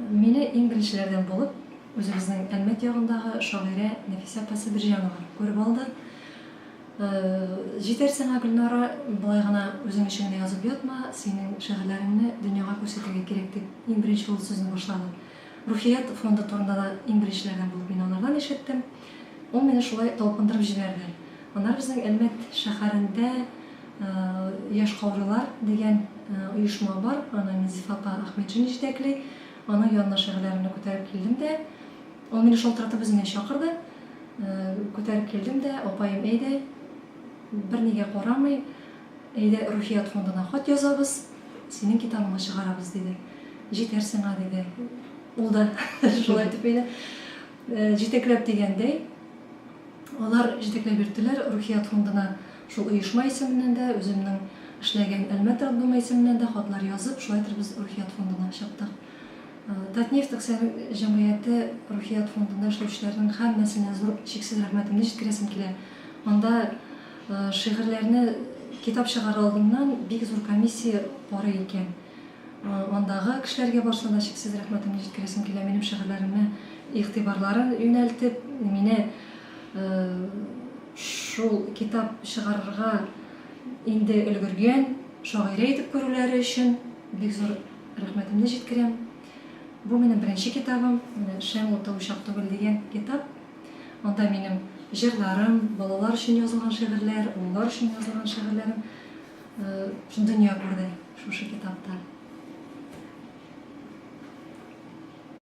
Мине иң беренчеләрдән булып, үзебезнең Әлмәт ягындагы шагыйрә Нәфисә апа Сабирҗанова күреп алды. Җитәр сиңа, Гөлнара, болай гына үзең өчен генә язып ятма, синең шигырьләреңне дөньяга күрсәтергә кирәк, дип иң беренче ул сүзне башлады. Рухият фонды турында да иң беренчеләрдән булып мин анардан ишеттем. Ул мине шулай талпындырып җибәрде. Аннары безнең Әлмәт шәһәрендә Яшь каурыйлар дигән оешма бар, аны Минзифа апа Әхмәтшина җитәкли. Аның янына шигырьләремне күтәреп килдем дә, ул мине шалтыратып үзенә чакырды. Күтәреп килдем дә, апаем, әйдә, бернигә карамый, әйдә, Рухият фондына хат язабыз, синең китабыңны чыгарабыз, диде. Җитәр сиңа, диде. Ул да шулай итеп мине җитәкләп дигәндәй, алар җитәкләп йөрттеләр Рухият фондына шул оешма исеменнән дә, үземнең эшләгән Әлмәт роддомы исеменнән дә хатлар язып, шулай итеп без Рухият фондына чыктык. Татнефть акционер җәмгыяте Рухият фондында эшләүчеләрнең һәммәсенә зур чиксез рәхмәтемне җиткерәсем килә. Анда шигырьләрне китап чыгарыр алдыннан бик зур комиссия карый икән. Андагы кешеләргә барысына да чиксез рәхмәтемне җиткерәсем килә, минем шигырьләремә игътибарларын юнәлтеп, мине шул китап чыгарырга инде өлгергән шагыйрә итеп күрүләре өчен бик зур Рәхмәтемне җиткерәм. Бу минем беренче китабым, менә Шәм уты учак түгел дигән китап. Анда минем җырларым, балалар өчен язылган шигырьләр, олылар өчен язылган шигырьләрем дөнья күрде шушы китапта.